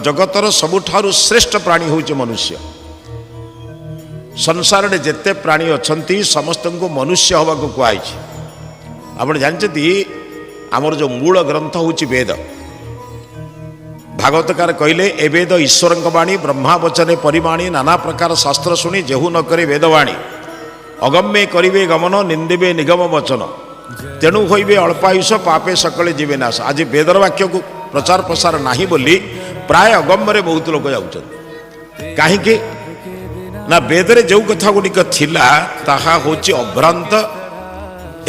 ଜଗତର ସବୁଠାରୁ ଶ୍ରେଷ୍ଠ ପ୍ରାଣୀ ହେଉଛି ମନୁଷ୍ୟ। ସଂସାରରେ ଯେତେ ପ୍ରାଣୀ ଅଛନ୍ତି, ସମସ୍ତଙ୍କୁ ମନୁଷ୍ୟ ହେବାକୁ କୁହାଯାଇଛି। ଆପଣ ଜାଣିଛନ୍ତି, ଆମର ଯେଉଁ ମୂଳ ଗ୍ରନ୍ଥ ହେଉଛି ବେଦ। ଭାଗବତକାର କହିଲେ, ଏ ବେଦ ଈଶ୍ୱରଙ୍କ ବାଣୀ, ବ୍ରହ୍ମା ବଚନେ ପରିମାଣି। ନାନା ପ୍ରକାର ଶାସ୍ତ୍ର ଶୁଣି ଯେହୁ ନ କରି ବେଦବାଣୀ, ଅଗମ୍ୟେ କରିବେ ଗମନ, ନିନ୍ଦିବେ ନିଗମ ବଚନ। ତେଣୁ ହୋଇବେ ଅଳ୍ପାୟୁଷ, ପାପେ ସକଳେ ଯିବେ ନାଶ। ଆଜି ବେଦର ବାକ୍ୟକୁ ପ୍ରଚାର ପ୍ରସାର ନାହିଁ ବୋଲି ପ୍ରାୟ ଅଗମ୍ୟରେ ବହୁତ ଲୋକ ଯାଉଛନ୍ତି। କାହିଁକି ନା ବେଦରେ ଯେଉଁ କଥା ଗୁଡ଼ିକ ଥିଲା, ତାହା ହେଉଛି ଅଭ୍ରାନ୍ତ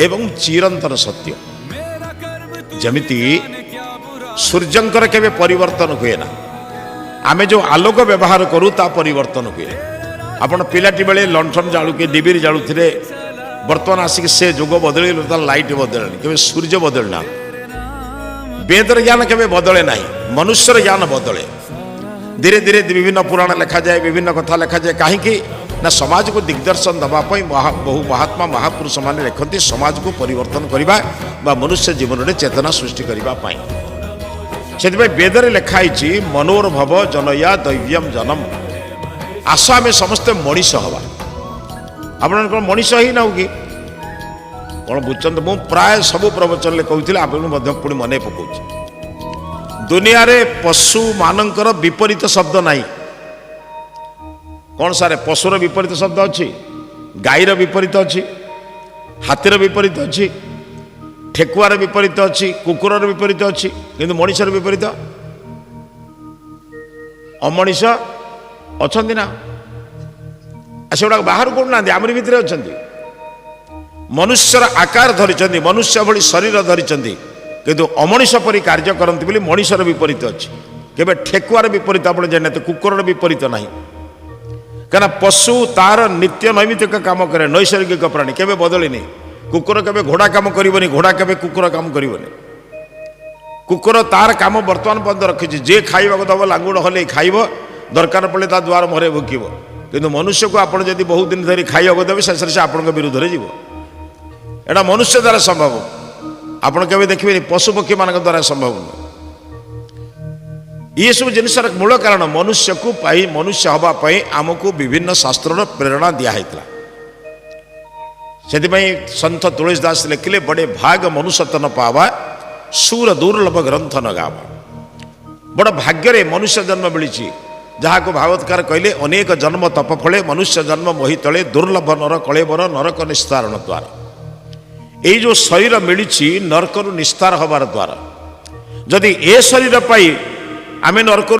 ଏବଂ ଚିରନ୍ତନ ସତ୍ୟ। ଯେମିତି ସୂର୍ଯ୍ୟଙ୍କର କେବେ ପରିବର୍ତ୍ତନ ହୁଏ ନା, ଆମେ ଯେଉଁ ଆଲୋକ ବ୍ୟବହାର କରୁ ତା ପରିବର୍ତ୍ତନ ହୁଏ। ଆପଣ ପିଲାଟି ବେଳେ ଲଣ୍ଠନ ଜାଳୁ କି ଡିବିରି ଜାଳୁଥିଲେ। ବର୍ତ୍ତମାନ ଆସିକି ସେ ଯୁଗ ବଦଳିଗଲେ, ତାର ଲାଇଟ୍ ବଦଳିଲାଣି, କେବେ ସୂର୍ଯ୍ୟ ବଦଳି ନାହାନ୍ତି। ବେଦର ଜ୍ଞାନ କେବେ ବଦଳେ ନାହିଁ, ମନୁଷ୍ୟର ଜ୍ଞାନ ବଦଳେ। ଧୀରେ ଧୀରେ ବିଭିନ୍ନ ପୁରାଣ ଲେଖାଯାଏ, ବିଭିନ୍ନ କଥା ଲେଖାଯାଏ। କାହିଁକି ନା ସମାଜକୁ ଦିଗ୍ଦର୍ଶନ ଦେବା ପାଇଁ ବହୁ ମହାତ୍ମା ମହାପୁରୁଷମାନେ ଲେଖନ୍ତି, ସମାଜକୁ ପରିବର୍ତ୍ତନ କରିବା ବା ମନୁଷ୍ୟ ଜୀବନରେ ଚେତନା ସୃଷ୍ଟି କରିବା ପାଇଁ। ସେଥିପାଇଁ ବେଦରେ ଲେଖା ହେଇଛି, ମନୋରଭବ ଜନୟା ଦୈବ୍ୟମ ଜନମ। ଆସ, ଆମେ ସମସ୍ତେ ମଣିଷ ହବା। ଆପଣ କ'ଣ ମଣିଷ ହେଇନାହୁଁ କି କ'ଣ? ବୁଝୁଛନ୍ତି? ମୁଁ ପ୍ରାୟ ସବୁ ପ୍ରବଚନରେ କହୁଥିଲି, ଆପଣଙ୍କୁ ମଧ୍ୟ ପୁଣି ମନେ ପକାଉଛି। ଦୁନିଆରେ ପଶୁମାନଙ୍କର ବିପରୀତ ଶବ୍ଦ ନାହିଁ। କ'ଣ ସାରେ, ପଶୁର ବିପରୀତ ଶବ୍ଦ ଅଛି? ଗାଈର ବିପରୀତ ଅଛି, ହାତୀର ବିପରୀତ ଅଛି, ଠେକୁଆର ବିପରୀତ ଅଛି, କୁକୁରର ବିପରୀତ ଅଛି, କିନ୍ତୁ ମଣିଷର ବିପରୀତ? ଅମଣିଷ ଅଛନ୍ତି ନା? ଆଉ ସେଗୁଡ଼ାକ ବାହାରୁ କରୁନାହାନ୍ତି, ଆମରି ଭିତରେ ଅଛନ୍ତି। ମନୁଷ୍ୟର ଆକାର ଧରିଛନ୍ତି, ମନୁଷ୍ୟ ଭଳି ଶରୀର ଧରିଛନ୍ତି, କିନ୍ତୁ ଅମଣିଷ ପରି କାର୍ଯ୍ୟ କରନ୍ତି ବୋଲି ମଣିଷର ବିପରୀତ ଅଛି। କେବେ ଠେକୁଆର ବିପରୀତ ଆପଣ ଜାଣିନାହାନ୍ତି, କୁକୁରର ବିପରୀତ ନାହିଁ। କାରଣ ପଶୁ ତାର ନିତ୍ୟ ନୈମିତିକ କାମ କରେ, ନୈସର୍ଗିକ ପ୍ରାଣୀ, କେବେ ବଦଳିନି। କୁକୁର କେବେ ଘୋଡ଼ା କାମ କରିବନି, ଘୋଡ଼ା କେବେ କୁକୁର କାମ କରିବନି। କୁକୁର ତାର କାମ ବର୍ତ୍ତମାନ ପର୍ଯ୍ୟନ୍ତ ରଖିଛି। ଯିଏ ଖାଇବାକୁ ଦେବ, ଲାଙ୍ଗୁଡ଼ ହଲେଇ ଖାଇବ, ଦରକାର ପଡ଼ିଲେ ତା ଦୁଆର ମୁହଁରେ ଭୁକିବ। କିନ୍ତୁ ମନୁଷ୍ୟକୁ ଆପଣ ଯଦି ବହୁତ ଦିନ ଧରି ଖାଇବାକୁ ଦେବେ, ଶେଷରେ ସେ ଆପଣଙ୍କ ବିରୁଦ୍ଧରେ ଯିବ। ଏଇଟା ମନୁଷ୍ୟ ଦ୍ୱାରା ସମ୍ଭବ। ଆପଣ କେବେ ଦେଖିବେନି, ପଶୁପକ୍ଷୀମାନଙ୍କ ଦ୍ୱାରା ସମ୍ଭବ ନୁହେଁ। ଇଏ ସବୁ ଜିନିଷର ମୂଳ କାରଣ, ମନୁଷ୍ୟକୁ ପାଇ ମନୁଷ୍ୟ ହେବା ପାଇଁ ଆମକୁ ବିଭିନ୍ନ ଶାସ୍ତ୍ରର ପ୍ରେରଣା ଦିଆହେଇଥିଲା। ସେଥିପାଇଁ ସନ୍ଥ ତୁଳସୀ ଦାସ ଲେଖିଲେ, ବଡ଼େ ଭାଗ ମନୁଷ୍ୟ ତନ ପାବା, ସୁର ଦୁର୍ଲଭ ଗ୍ରନ୍ଥ ନ ଗାବା। ବଡ଼ ଭାଗ୍ୟରେ ମନୁଷ୍ୟ ଜନ୍ମ ମିଳିଛି, ଯାହାକୁ ଭାଗବତକାର କହିଲେ, ଅନେକ ଜନ୍ମ ତପ ଫଳେ ମନୁଷ୍ୟ ଜନ୍ମ ମହି ତଳେ, ଦୁର୍ଲଭ ନର କଳେବର ନରକ ନିସ୍ତାରଣ ଦ୍ୱାର। ଏଇ ଯେଉଁ ଶରୀର ମିଳିଛି, ନରକରୁ ନିସ୍ତାର ହେବାର ଦ୍ୱାର। ଯଦି ଏ ଶରୀର ପାଇ ଆମେ ନରକରୁ